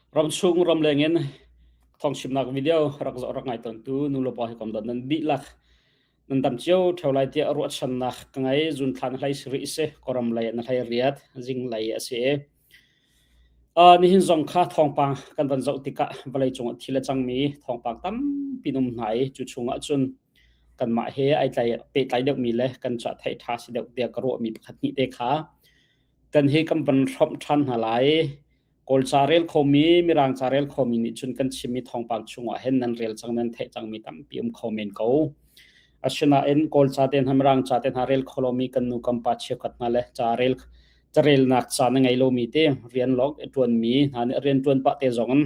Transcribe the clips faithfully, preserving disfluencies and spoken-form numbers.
Ramchung ramleng in thawngchimnak video rak zoh rak ngaitontu nu le pa hi kong don nan dihlak nan dam cio ṭheo lai tiah ruahchannak ka ngei. June thla ni hleisarih a si, Kawlram lei ni hleiriat zinglei a si. Aa, nihin zong kha thawngpang kan van zoh tikah vawleicung ah thil a cangmi thawngpang tampi an um hna i, cu chungah cun kanmah he aa tlai, pehtlai deuhmi le kan cah theih ṭha si deuh tiah ka ruahmi pakhat hnih te kha kan he kan van hrawmh ṭhan hna lai. Kawl ca rel khomi, Mirang ca rel khomi nih cun kan chimmi thawngpang chungah hin nan rel cang, nan theih cangmi tampi um kho men ko. Asinain Kawl ca te hna, Mirang ca te hna rel kho lomi kan nu kan pa cheukhat hna le ca rel, ca relnak ca na ngei lomi te rian lawk a ṭuanmi hna nih rian ṭuan pah te zong in,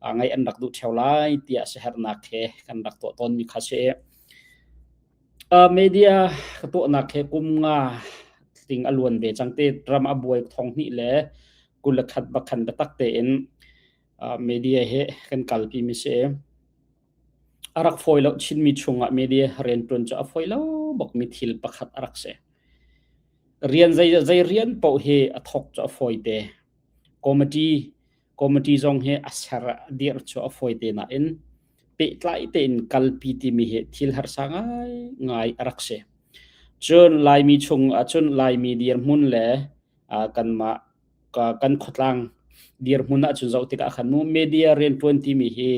aa, ngaih an rak duh ṭheo lai tiah siaherhnak he kan rak tuah tawnmi kha si. Aa, media ka tuahnak he kum nga tling a luan ve cang te, ram a buai thong hnih le kul le khat bakhan biatak tein, aa, media he kan kalpi mi si. A rak fawi lo chinmi chungah media rianṭuan cu a fawi lo bokmi thil pakhat a rak si. Rian zei, zei rian paoh hi a thawk cu a fawi te. Committee, committee zong hi a ser a dirh cu a fawi te nain pehtlai tein kalpi timi hi thil harsa ngai ngai a rak si. Cun Laimi chung ahcun Laimi dirhmun le, aa, kanmah, ka, kan khuatlang dirhmun ahcun zoh tikah khan nu media rianṭuan timi hi,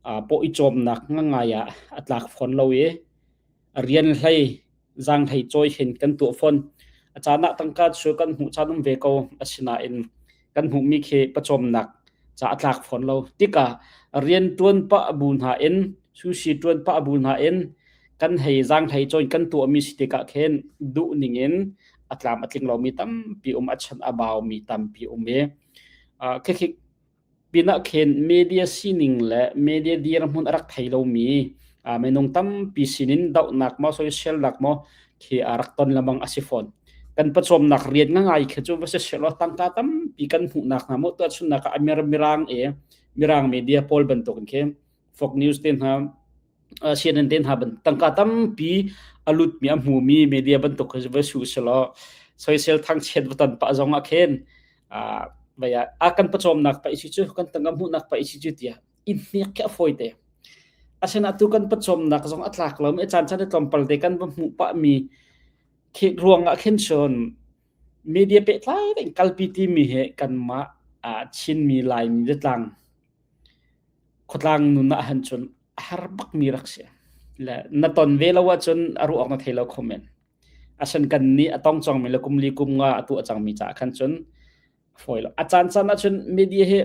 aa, paoh i cawmnak ngaingai ah a tlak fawn lo i, rian hlei, zang hlei cawi hin kan tuah fawn. A caan ah tangka cu kan hmuh caan um ve ko, asinain kan hmuhmi khi pawcawmnak ca a tlak fawn lo. Tikah rianṭuan pah bu hna in, sushi ṭuan pah bu hna in kan hei zang hlei cawi in kan tuahmi si tikah khin duh ning in a tlam a tling lomi tampi um, a chan a baumi tampi um i, aa, khi khi pinah khin media sining le media dirhmun a rak thei lomi, aa, minung tampi sinin dohnak maw, soiselnak maw khi a rak ton lamang a si fawn. Kan pawcawmnak rian ngaingai khi cu va si sehlaw, tangka tampi kan hmuhnak hna maw, tuah chunnak ah a mir, Mirang e, Mirang media pawl bantuk in khi Fox News te hna, aa, C N N te hna ban tangka tampi a lutmi, a hmumi media bantuk khi va si sehlaw, soisel thangchiat va ton pah zongah khin, aa, vai ah, a kan pawcawmnak pah i si cu, kan tangka hmuhnak pah i si cu tiah i hnek khi a fawi te. Asinain atu kan pawcawmnak zong a tlak lomi, a caan caan i tlawmpal te kan va hmuh pahmi khi ruangah khin cun media pehtlai tein kalpi timi hi kanmah, aa, Chinmi Laimi le tlang khuatlang nun ah han cun a har bakmi rak si. Le na ton ve lo ahcun a ruah awk na thei lo kho men. Asinain kannih a tong cangmi le kum li kum nga a tuah cangmi caah khan cun a fawi lo. A caan caan ahcun media hi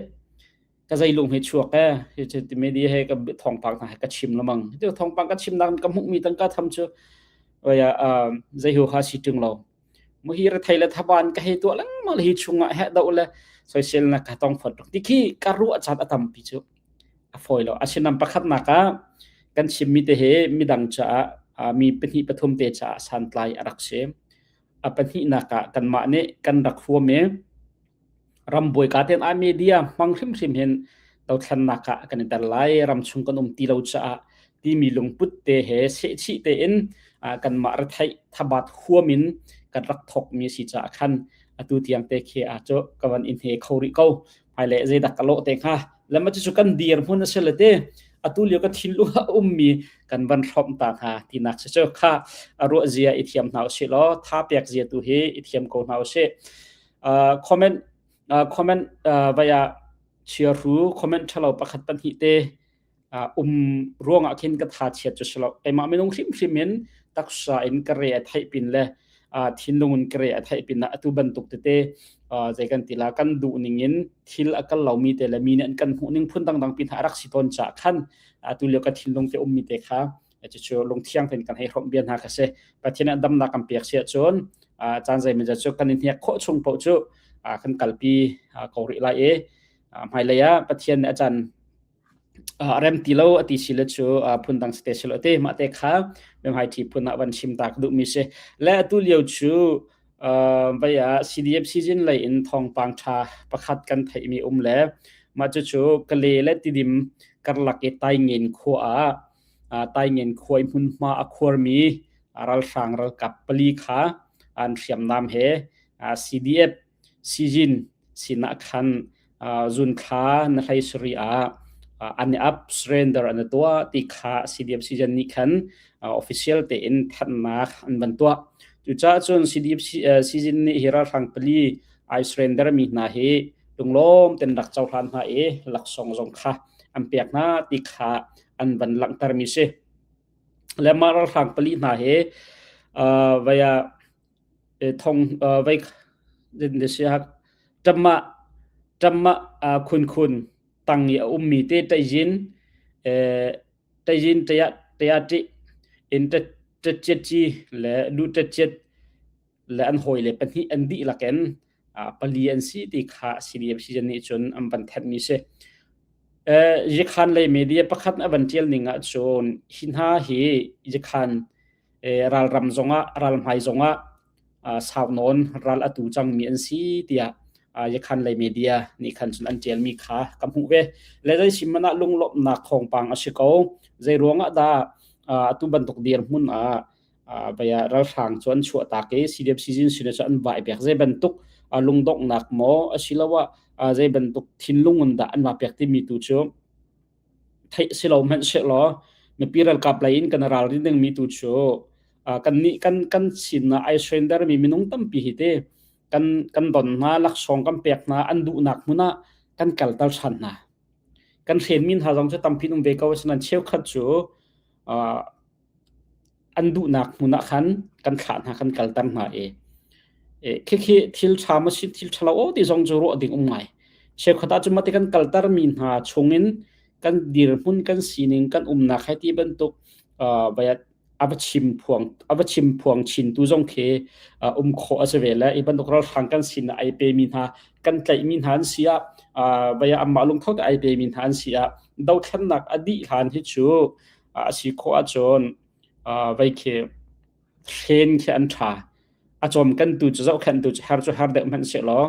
ka zeilung hi chuak e. Hi cu media hi ka thawngpang hna hi ka chim lamang. Hi cu thawngpang ka chimnak in ka hmuhmi tangka tham cu, aa, zei hu ha si ṭung lo. Mu hi rethei le thaban ka hei tuah lengmang le hi chungah heh doh le soiselnak ka tong fawn ṭung. Ti khi ka ruah caan a tampi cu a fawi lo. Asinain pakhatnak ah kan chimmi te hi midang caah, aa, mi pahnih pathum te caah santlai a rak si. A pahnihnak ah kanmah nih kan rak huam i, rambuai ka tein aa media hmang hrimhrim hin dothlennak ah kan i tel lai, ramchung kan um ti lo caah timi lungput te he sehchih tein, aa, kanmah retheih thabat huam in kan rak thawkmi a si caah khan atu tiang te khi aa cu ka van i hne kho rih ko. Hmailei zeidah ka lawh te hnga. Lam cu cu kan dirhmun a si le te, atu lio ka thinlung a ummi kan van hrawmh ta hna tinak si cu kha a ruahzia i thiam hna usih law, tha pekzia tu hi i thiam ko hna usih. Aa, comment, aa, comment, aa, vai ah chia hru, comment ṭhalo pakhat pahnih te, aa, um ruangah khin ka tha chiat cu si lo. Keimah minung hrimhrim in taksa in ka re a theih pin le, aa, thinlung in ka re a theih pin ah atu bantuk tete, aa, zei kan ti la, kan duh ning in thil a kal lomi te le mi nih an kan hmuh ning phun dangdang pin a rak si tawn caah khan atu lio ka thinlung te ummi te kha cucu lungthiang tein kan hei hrawmh bia hna kha si. Pathian nih damnak kan pek si ahcun, aa, caan zeimawzat cu kan i hnek khawh chung paoh cu, aa, kan kalpi, aa, ko rih lai i, aa, hmailei ah Pathian nih a caan, aa, a rem ti lo a ti si le cu, aa, phun dang si te si lo te, mah te kha biahmaiṭhi phun ah van chim ta ka duhmi si. Le atu lio cu, aa, vai ah C D F season lei in thawngpang ṭha pakhat kan theihmi um le, mah cucu Kale le Tidim karlak i Taingen khua ah, aa, Taingen khua i hmunhma a khuarmi, aa, ralhrang ralkap pali kha an hriamnam he, aa, C D F season sinah khan, aa, June thla ni hleisarih ah, aa, an i ap, surrender an i tuah ti kha C D F Chin nih khan, aa, official tein thanhnak an van tuah. Cucaah cun C D F Chin, aa, Chin nih hi ralhrang pali aa surrender mi hna hi lunglawm tein rak cohlan hna i laksawng zong kha an pek hna ti kha an van langhter mi si. Le mah ralhrang pali hna hi, aa, vaya, eh, thong, aa, vai, din de si hak, tamah, tamah, aa, khunkhun tang i a ummi te taizin, eh, taizin taya, taya ti in ta, ta ciat ci le du ta ciat le an hawi le pahnih an dih lakin, aa, pali an si ti kha C D F Chin nih cun an van thanhmi si. Eh, Zikhan lei media pakhat a van ṭial ning ah cun hi hna hi Zikhan, eh, ralram zongah, ralhmai zongah, aa, sau nawn ral a tu cangmi an si tiah, aa, Zikhan lei media nih khan cun an ṭialmi kha ka hmuh ve. Le zei si hmanh ah lunglawmhnak thawngpang a si ko. Zei ruangah dah, aa, atu bantuk dirhmun ah, aa, vaya ralhrang cu an chuahtak i C D F Chin sin cu an vai pek zei bantuk, aa, lungdonghnak maw asiloah, aa, zei bantuk thinlung in dah an va pek timi tu cu theih si lo hmanh seh law, mipi ralkap lei in kan ralrin dingmi tu cu, aa, kannih kan, kan sin ah aa surrender mi minung tampi hi te kan, kan don hna, laksawng kan pek hna, an duhnak hmun ah kan kalter ṭhan hna. Kan hrenmi hna zong cu tampi an um ve ko, asinain cheukhat cu, aa, an duhnak hmun ah khan kan thlah hna, kan kalter hna i, eh, khi khi thil ṭha maw si, thil ṭha lo aw ti zong cu ruah ding um ngai. Cheukhat ah cu mah ti kan kaltermi hna chungin kan dirhmun, kan sining, kan umnak he ti bantuk, aa, vaya a va chim phuang, a va chim phuang chin tu zong khi, aa, um khawh a si ve le, hi bantuk ralhrang kan sin ah aa pemi hna, kan tlaihmi hna an si ah, aa, vaya amah lungtho te aa pemi hna an si ah, dothlennak a dih hlan hi cu, aa, a si khawh ahcun, aa, vai khi hlen khi an ṭha. A cawm kan tu cu zohkhenh tu cu har cu har deuh hmanh seh law,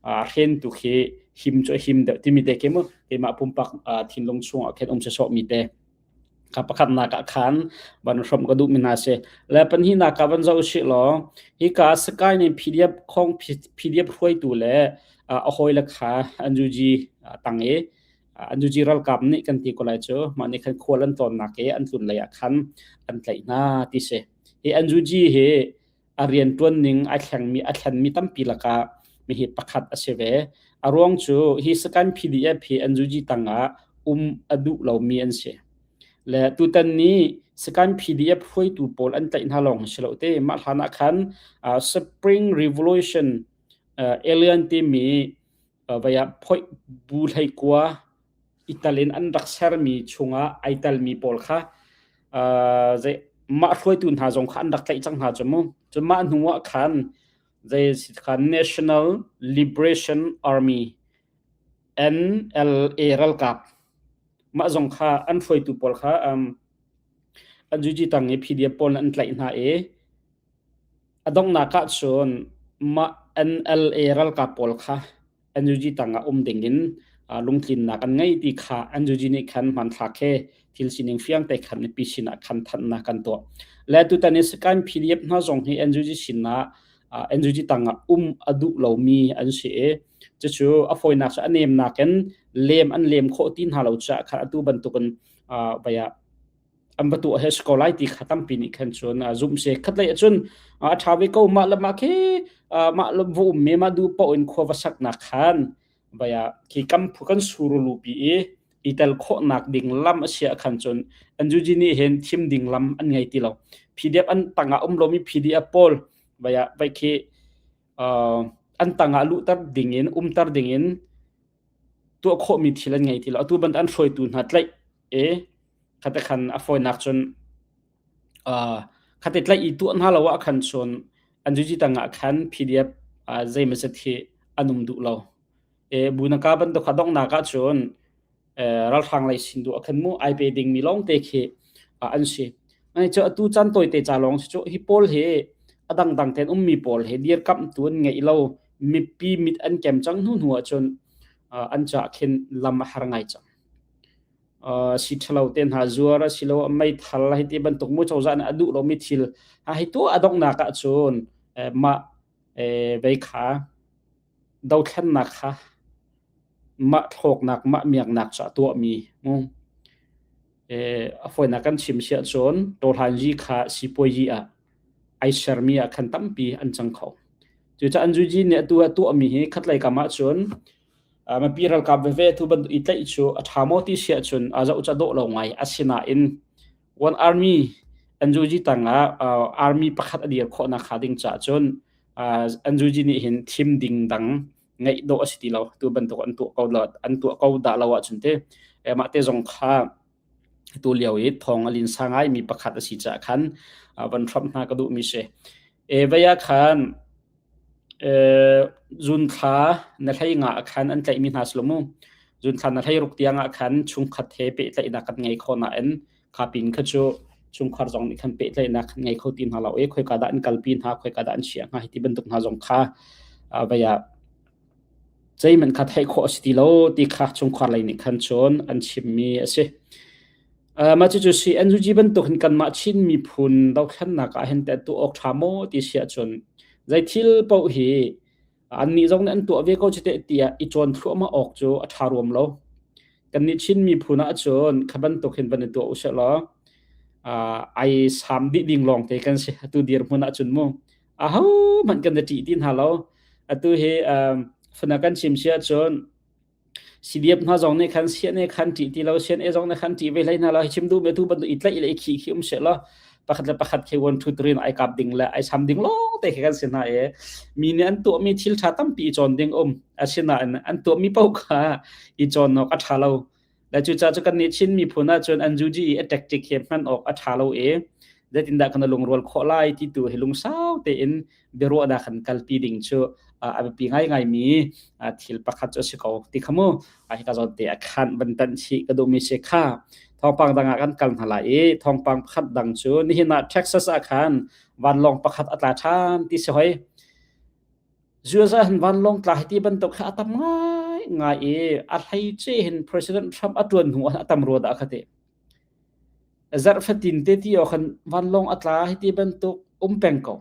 aa, hlen tu khi him cu a him deuh timi te khi mu, keimah pumpak, aa, thinlung chungah khin um sawsawh mi te kha pakhatnak ah khan van hrawm ka duhmi hna si. Le pahnihnak ah van zoh sih law, hika Sky nih P D F khawng, P-, P D F hruaitu le, aa, a hawi le kha N U G, aa, tang i, aa, N U G ralkap nih kan ti ko lai cu, mah nih khan khual an tlawnnak i an tlun lei ah khan an tlaih hna ti si. Hi N U G hi a rianṭuan ning a thlengmi, a thlenmi tampi lakah mi hi pakhat a si ve. A ruang cu hi Sky P D F hi N U G tangah um a duh lomi an si. Le tutan nih Sky P D F hruaitu pawl an tlaih hna lawng si lo te, mah hlan ah khan, aa, Spring Revolution, aa, Alliance timi, aa, vaya phoih bu hleikua i tal in an rak sermi chungah aa talmi pawl kha, aa, zei, mah hruaitu hna zong kha an rak tlaih cang hna cu mu. Cun mah hnu ah khan zei si kha National Liberation Army, N L A ralkap mah zong kha an hruaitu pawl kha, um, N U G tang i P D F pawl nih an tlaih hna i, a donghnak ah cun mah N L A ralkap pawl kha N U G tangah um dingin, aa, lungtlinnak an ngei ti kha N U G nih khan hmanthlak he thil sining fiang te khan mipi sinah khan thanhnak kan tuah. Le tutan i Sky P D F hna zong hi N U G sinah, aa, N U G tangah um a duh lomi an si i, cucu a fawinak cu a nemnak in lem an lem khawh ti hna lo caah khan atu bantukin, aa, vaya an va tuah he si ko lai ti kha tampi nih khan cun, aa, zumh si. Khatlei ahcun, aa, a ṭha ve ko, mah le mah khi, aa, mah le va um i mah duh paoh in khua va saknak khan, vaya khi kan phu kan sur lupi i, i tel khawhnak ding lam a si ah khan cun N U G nih hin thim ding lam an ngei ti lo. P D F an tangah um lomi P D F pawl, vaya vai khi, aa, an tangah luhter dingin, umter dingin, tuah khawhmi thil an ngei ti lo. Atu bantuk an hruaitu hna tlaih i, khatte khan a fawinak cun, aa, khatte tlaih i tuah hna lo ah khan cun N U G tangah khan P D F, aa, zeimawzat hi an um duh lo. E, Bunaka bantuk kha donghnak ah cun, eh, ralhrang lei sin duh a khan mu, aa pe dingmi lawngte khi, ah, an si. Ani cu atu caan tawite ca lawng si cu, hi pawl hi a dangdang tein ummi pawl hi dirkamhtu an ngeih lo, mipi mit an kem cang hnu hnu ahcun, ah, an caah khin lam a har ngai cang. Ah, si ṭhalo te hna zuar, asilo meithal, hi ti bantuk mu cozah nih a duh lomi thil, ah, hi tu a donghnak ahcun, eh, mah, eh, vei kha, dothlennak kha mah thlawknak, mah miaknak cu a tuahmi mu. Eh, a fawinak kan chim si ahcun, Tawhlanyi kha sipuayi ah, aisermi ah khan tampi an cang kho. Cucaah N U G nih atu a tuahmi hi khatlei kam ahcun, ah, mipi ralkap veve tu bantuk i tlaih cu a ṭha maw ti si ahcun, a zoh cu a dawh lo ngai. Asinain One Army, N U G tangah, ah, army pakhat a dir khawhnak kha ding caah cun, ah, N U G nih hin thim ding dang ngeih dawh a si ti lo. Tu bantuk an tuah ko lo, an tuah ko dah lo ahcun te, eh, mah te zong kha tu lio i thawng a linsa ngaimi pakhat a si caah khan, ah, van hrawmh hna ka duhmi si. Eh, vei ah khan, eh, June thla ni hleinga ah khan an tlaihmi hna si lo mu. June thla ni hleiruk tiang ah khan chungkhat he pehtlaihnak kan ngei khawh nain, kha pin kha cu chungkhar zong nih khan pehtlaihnak kan ngei kho ti hna lo i, khoika dah an kalpi hna, khoika dah an chiah hna, hiti bantuk hna zong kha, ah, vei ah zeihmanh kha theih khawh a si ti lo ti kha chungkhar lei nih khan cun an chimmi a si. Ah, mah cucu si, N U G bantuk hin kanmah Chin miphun dothlennak ah hin te tuah awk ṭha maw ti si ahcun, zei thil paoh hi annih zong nih an tuah ve ko cu teh tiah i cawn thluahmah awk cu a ṭha ruam lo. Kannih Chin miphun ahcun kha bantuk hin van i tuah u seh law, aa, ai sam dih ding lawngte kan si, atu dirhmun ahcun mu. Ahohmanh kan i ṭih ti hna lo. Atu hi, um, funa kan chim si ahcun, C D F hna zong nih khan C N A khan ṭih ti lo, C N A zong nih khan ṭih ve hlei hna lo, hi chim duhmi atu bantuk i tlaih le i khih khi um seh law, pakhat le pakhat khi one, two, three in ai kap ding le ai sam ding lawngte khi kan si hna i, mi nih an tuahmi thil ṭha tampi i cawn ding um. Asinain an tuahmi paoh kha i cawn awk a ṭha lo. Le cucaah cu kannih Chin miphun ahcun N U G i a tactic hi hman awk a ṭha lo i, zeitindah kan i lungrual khawh lai ti tu hi lungsau tein biaruahnak kan kalpi ding cu, aa, a biapi ngaingaimi, aa, thil pakhat cu a si ko ti kha mu. Aa, hi ka zawn te a khan van tanh chih ka duhmi si kha. Thawngpang dang ah kan kal hna lai i, thawngpang pakhat dang cu nihin ah Texas ah khan vanlawng pakhat a tla ṭhan ti si hoi. U S ah hin vanlawng tla hiti bantuk kha a tam ngaingai i, a hleice hin President Trump a ṭuan hnu ah a tam rua dah kha ti. Zarhfatin te ti awk khan vanlawng a tla hiti bantuk um peng ko.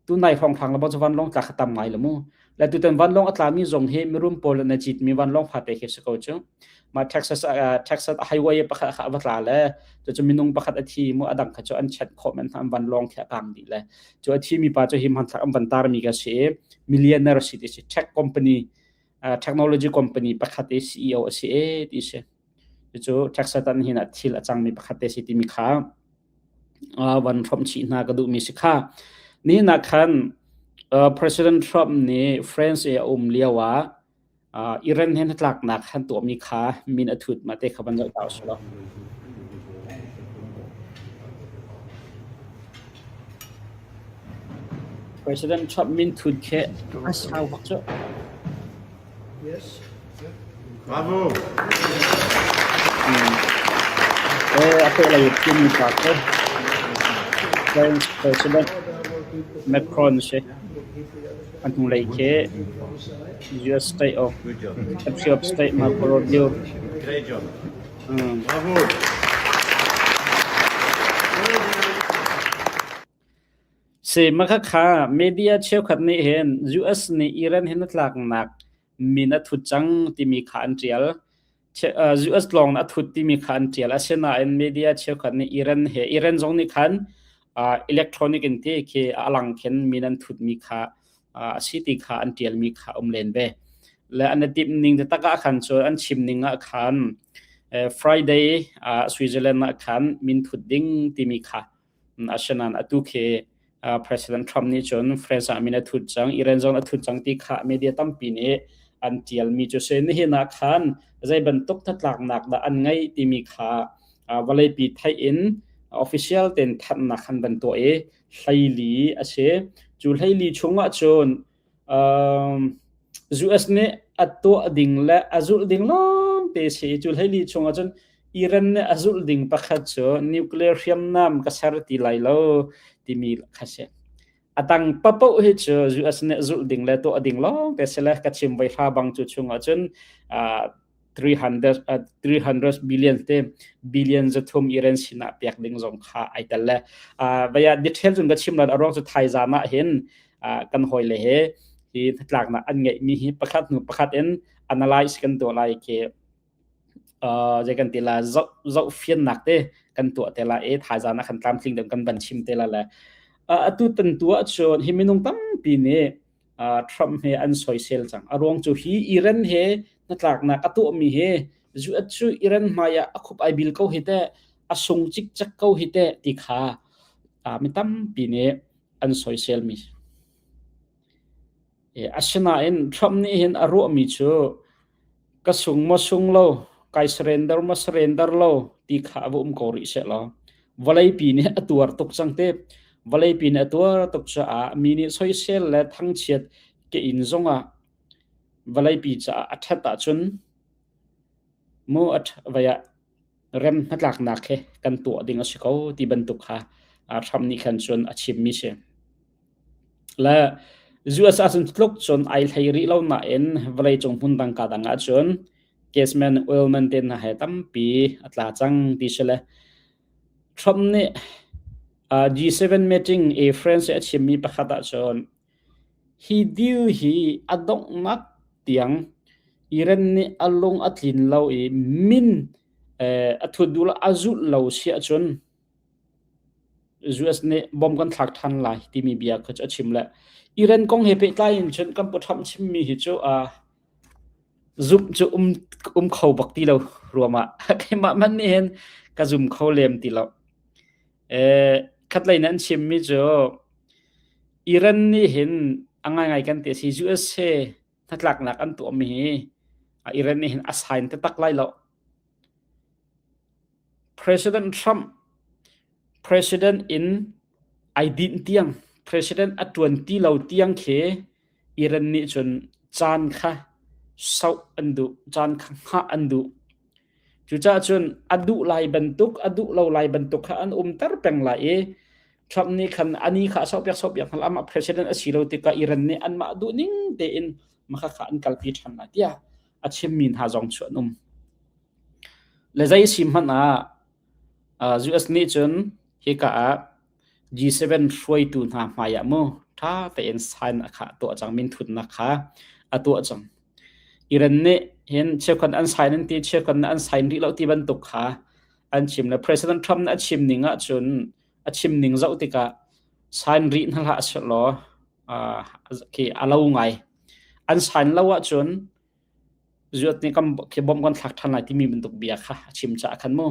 Tunai hrawnghrang le bang cu vanlawng tla kha tam ngai lo mu. Le tutan vanlawng a tlami zong hi mirum pawl an i citmi vanlawng fate khi si ko cu. Mah Texas, ah, Texas highway pakhat kha a va tla le, cucu minung pakhat a thi mu, a dang kha cu an chet khawh men hna, an vanlawng khi a kang dih le. Cu a thimi pa cu hi hmanthlak an van tarmi ka si i, millionaire si ti si, tech company, ah, technology company pakhat i C E O a si e ti si. Cucu Texas ah hin a thil a cangmi pakhat te si timi kha, ah, van hrawmh chih hna ka duhmi si kha. Nihin ah khan, ah, President Trump nih France i a um lio ah, aa, Iran he hnatlaknak han tuahmi kha min a thut mah te kha van zoh ta u sih law. President Trump min thut khi a sau bak cu. Yes. Bravo. Hmm. Eh, a peh lei a thimi pa cu French President Macron si. A hnulei khi U S State of, Secretary of State Marco Rubio. Great job. Hmm. Bravo. Si, mah kha kha media cheukhat nih hin U S nih Iran he hnatlaknak min a thut cang timi kha an ṭial. Che-, aa, U S lawng a thut timi kha an ṭial. Asinain media cheukhat nih Iran he, Iran zong nih khan, aa, electronic in ti khi a lang khin min an thutmi kha, aa, a si ti kha an ṭialmi kha um len ve. Le an i timh ning taktak ah khan cu an chim ning ah khan, eh, Friday, aa, Switzerland ah khan min thut ding timi kha, mm, asinain atu khi, aa, President Trump nih cun France ah min a thut cang, Iran zong a thut cang ti kha media tampi nih an ṭialmi cu si. Nihin ah khan zei bantuk hnatlaknak dah an ngeih timi kha, aa, vawleipi theih in official tein thanhnak khan van tuah i, hleili a si. Cu hleili chungah cun, um, U S nih a tuah ding le a zulh ding lawngte si i, cu hleili chungah cun Iran nih a zulh ding pakhat cu nuclear hriamnam ka ser ti lai lo timi kha si. A tang paoh hi cu U S nih zulh ding le tuah ding lawngte si le ka chim voi hra bang cu chungah cun, aa, three hundred, aa, three hundred billion te, billion zathum Iran sinah piak ding zong kha ai tel le. Aa, vaya detail cun ka chim lo, a ruang cu thaizan ah hin, aa, kan hawile he hi hnatlaknak an ngeihmi hi pakhat hnu pakhat in analyze kan tuah lai khi, aa, zei kan ti la, zoh, zohfiannak te kan tuah te la, e, thaizan a khan tlamtling deuh kan van chim te la le. Aa, atu tan tuah cun hi minung tampi nih, aa, Trump he an soisel cang. A ruang cu hi Iran he hnatlaknak a tuahmi he, U S cu Iran hmaiah a khup ai bil ko hi te, a sung cikcek ko hi te ti kha, aa, mi tampi nih an soiselmi. E, asinain Trump nih hin a ruahmi cu ka sung maw sung lo, kai surrender maw surrender lo ti kha a va um ko rih seh law, vawleipi nih a tuar tuk cang te. Vawleipi nih a tuar tuk caah mi nih soisel le thangchiat ke in zongah vawleipi caah a ṭhat ahcun mu a ṭha-, vai ah rem hnatlaknak he kan tuah ding a si ko ti bantuk kha, aa, Trump nih khan cun a chimmi si. Le U S ahcun tluk cun ai hlei rih lo nain vawleicung hmun tangka dang ahcun gas man, oil man te hna he tampi a tla cang ti si le Trump nih, aa, G seven meeting i France a chimmi pakhat ahcun hi deal hi a donghnak tiang Iran nih a lung a tlin lo i min, eh, a thut duh lo a zulh lo si ahcun U S nih bom kan thlak ṭhan lai timi bia kha cu a chim le Iran kong he pehtlai in cun kan pu Trump chimmi hi cu, aa, zumh cu um, um kho bak ti lo ruangah keimah hmanh nih hin ka zum kho lem ti lo. Eh, khatlei nan chimmi cu Iran nih hin a ngaingai kan ti a si, U S he hnatlaknak an tuahmi hi, a, Iran nih hin a sign taktak lai lo. President Trump, President in ai dinh tiang, President a ṭuan ti lo tiang khi Iran nih cun caan kha sauh an duh, caan kha hngah an duh. Cucaah cun a duh lai bantuk, a duh lo lai bantuk kha an umter peng lai i, Trump nih khan ani kha sauhpiak, sauhpiak hna, amah president a si lo tikah Iran nih anmah duh ning tein makha kha an kalpi ṭhan lai tiah a chimmi hna zong cu an um. Le zei si hmanh ah, aa, U S nih cun hika ah G seven hruaitu hna hmaiah mu ṭha tein sign a kha tuah cang, minthutnak kha a tuah cang. Iran nih hin cheukhat an sign an ti, cheukhat an sign rih lo ti bantuk kha an chim le President Trump nih a chim ning ahcun, a chim ning zoh tikah sign rih hna hlah a si law, aa, khi a lo ngai. An sign lo ahcun U S nih kan khi bom kan thlak ṭhan lai timi bantuk bia kha a chim caah khan mu.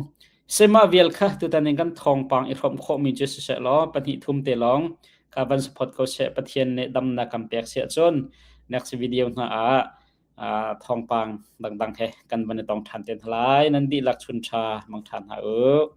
Sehmah vial kha tutan in kan thawngpang i hrawm khawhmi cu siseh law, pahnih thum te lawng kha van support ko seh, Pathian nih damnak kan pek si ahcun next video hna ah, aa, thawngpang dangdang he kan van i tong ṭhan te hna lai. Nan dihlak chun ṭha hmang ṭhan hna u.